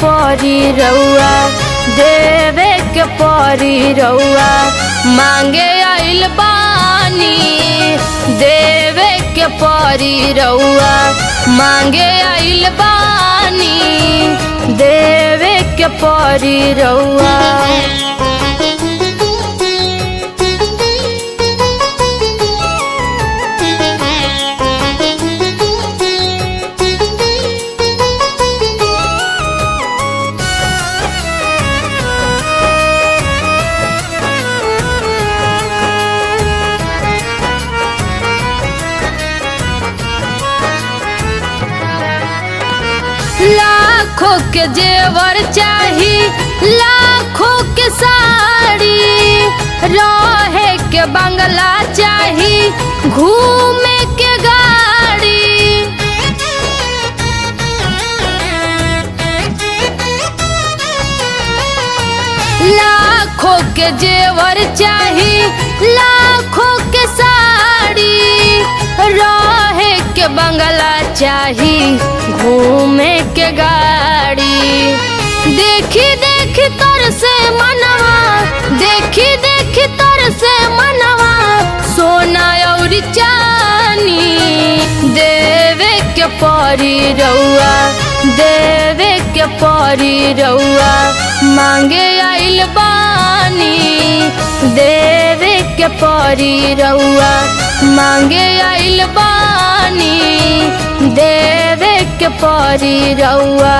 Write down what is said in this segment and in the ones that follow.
परी रउआ, देवे के परी रउआ, मांगे आइल बानी। देवे के परी रउआ, मांगे आइल बानी, देवे के परी रउआ। लाखों के जेवर चाही, लाखों के साड़ी, रहे के बंगला चाही, घूमे के गाड़ी। लाखों के जेवर चाही, लाखों के साड़ी, रहे के बंगला चाही, घूमे के गाड़ी। देखी देखी तर से मनवा, देखी देखी तर से मनवा, सोना और चानी। देवे के परी रउआ, देवे के परी रउआ, मांगे आइल बानी। देवे के परी रउआ, मांगे आइल बानी, देवे के परी रउआ।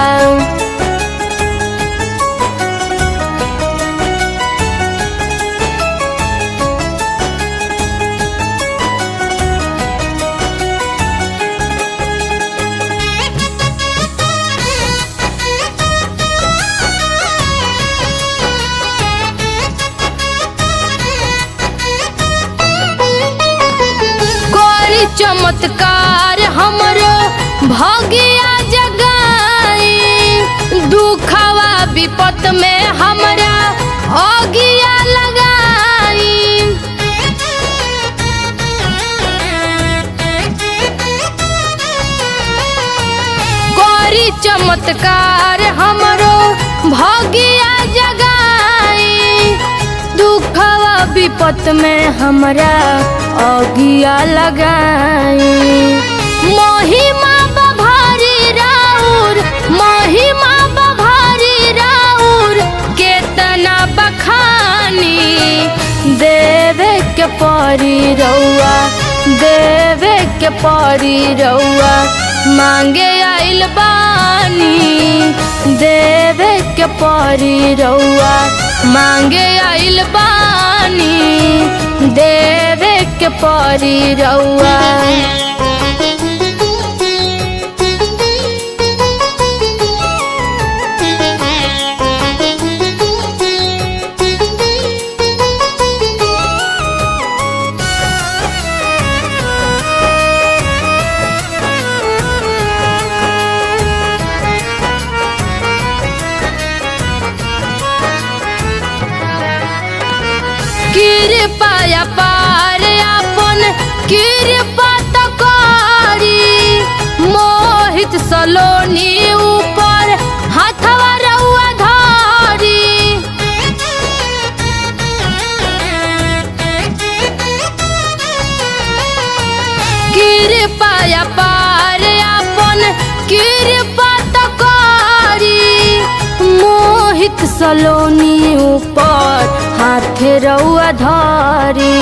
चमत्कार हमरो भगिया जगाई, दुखवा विपत में हमरा अगिया लगाई। करी चमत्कार हमरो भगिया जगाई, दुखवा विपत में हमरा अगिया लगाई। महिमा बभारी राउर, महिमा बभारी राउर, केतना बखानी। देवे के परी रउआ, देवे के परी रउआ, मांगे आइल बानी। देवे के परी रउआ, मांगे आइल बानी, देवे के परी रउआ। कृपा पार अपन कृपा तो करी, मोहित सलोनी ऊपर हाथवा रउआ धरी। कृपा पार अपन कृपा तो करी, मोहित सलोनी ऊपर हाथ रउआ धरी।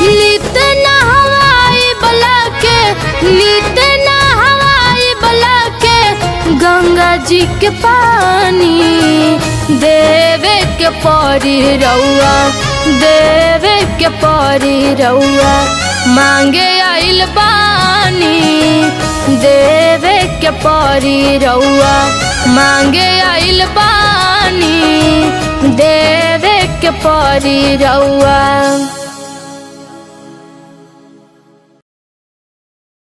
नित नहवाई बला के, नित नहवाई बला के, गंगा जी के पानी। देवे के परी रउआ, देवे के परी रउआ, मांगे आइल बानी। देवे के परी रउआ, मांगे आइल बानी, देवे के परी रउआ।